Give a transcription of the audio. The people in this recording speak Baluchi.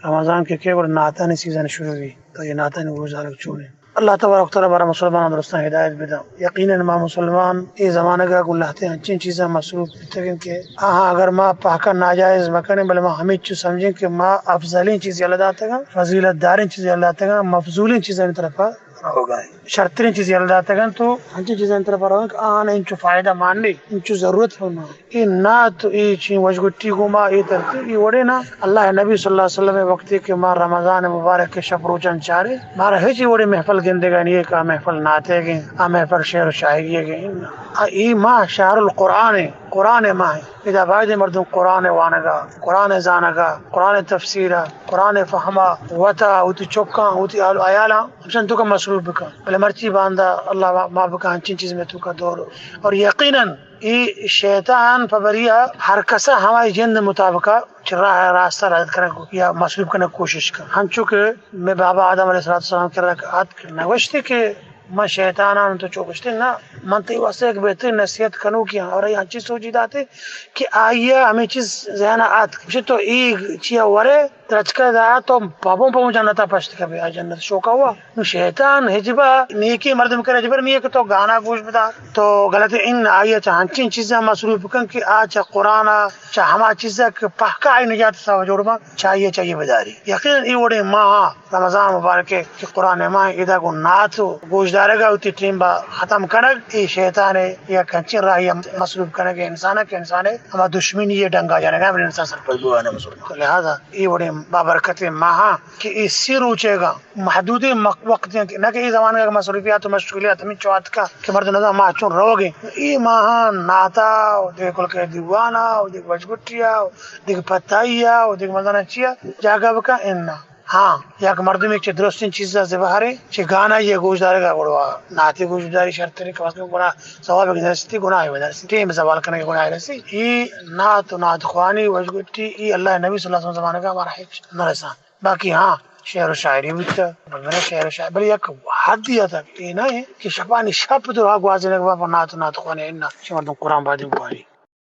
رمضان کہ کئے گڑا نعتانی سیزن شروع بی، تو اے نعتانی گوشدارگ چون انت؟ اللہ تبارک و تعالی بارا مسلماناں درستاں ہدایت بدنت۔ یقیناً ما مسلمان اے زمانگا گوں لہتیں انچیں چیزاں مصروف بیتگیں کہ آہاں اگر ما پہکا ناجائز مکنیں، بلے ما ہمینچو سمجھیں کہ ما افضلیں چیز یلہ داتگاں، فضیلت داریں چیز یلہ داتگاں، مفضولیں چیزانی طرفا روگا ایں۔ شرتریں چیز یلہ داتگاں تو انچیں چیزانی طرفا روگا ایں کہ آہاں انچو فائدہ مان نی، انچو ضرورت ہم نہ۔ اے نعت، اے چین وشگٹی گوں ما اے ترتیب، اے وڑے نا۔ اللہ نبی صلی اللہ علیہ وسلم وقتی کہ ما رمضان مبارک کے شپ روچان چارے، مارا ہچ اے وڑے محفل گندگا نی کہ آ محفل نعتیگیں، آ محفل شعر و شاعریگیں۔ آ اے ماہ شہر القرآن ہے، قرآن ماہ ہے۔ ادا باید مردم قرآن وانگا، قرآن زانگا، قرآن تفسیرا، قرآن فہما، وتا، وتی چکاں، وتی آل و عیالاں ہمشان توکا مصروف بکن۔ بلے مرچی باندا اللہ ما بکن ہنچین چیز میں توکا دور۔ اور یقیناً اے شیطان پہ بریا ہر کسا ہمائی جند مطابقا چہ راہ راستہ را کنگ یا مصروف کنگ کوشش کن۔ ہنچو کہ میں بابا آدم علیہ الصلوۃ والسلام کرا اتک نہ گوشتی کہ من شیطاناں تو چو گوشتی، نہ، من تئی واسطہ یک بہترین نصیحت کنوکی آں اور اے ہنچی سوجی داتے کہ آئیا ہمیں چیز ذہن آت کہ تو اے چیا ورے درچکا دا تو پبوں پبوں جنتا پشت کپے، آ جنت شوقا ہوا۔ نو شیطان ہچبا نیکی مردم کرا ہچبر نیے کہ تو گانا گوش بدا، تو غلط۔ ان آئیا چہ ہنچین چیزاں مصروف کن کہ آ چہ قرآنا، چہ ہما چیزا کہ پہکا آئی نجات سبب جوڑ بنت، چہ آئیا، چہ آئیا بداری۔ یقیناً اے وڑیں ماہ رمضان مبارک کہ قرآن ماہ، ادا گوں نعت و گوشدارگا وتی ٹیم با ختم کنگ، اے شیطان یک ہنچین راہی مصروف کنگ انسان کہ انسان ہما دشمنی ڈنگا جنگا بلے انسان سرپد بوانے مسلمان۔ لہذا اے وڑیں بابرکتیں ماہاں کہ اے سی روچے گا محدودیں مق-، وقت ہیں کہ نہ کہ اے زمانگا کہ مصروفیات و مشغولیات ہمیں چواتکا کہ مردم نظام ماہ چون روگیں۔ اے ماہاں نعتا و دیگہ کل کے دیوانا و دیگہ وشگٹیا و دیگہ پتائیا و دیگہ مزانا چیا جاگہ بکن انا۔ ہاں، یک مردمے چہ درستیں چیزا زبہرے، چہ گانا یہ گوشدارگا گڑا نعتے گوشداری شرتریں کہ واسطے گناہ ثواب گنرسی، گناہ بدرسی، ٹیم زوال کنگ گناہ رسی۔ اے نعت و نعت خوانی وشگٹی، اے اللہ نبی صلی اللہ علیہ وسلم زمانگا ہمارا ہچ نہ رسان۔ باقی ہاں، شعر و شاعری بیتا، بلے شعر و شاعری، بلے یک حدی آتا کہ اے نہ ہے کہ شپانی شپ درا گوازینگ با نعت و نعت خوانی، انا چہ مردم قرآن بادی بواری۔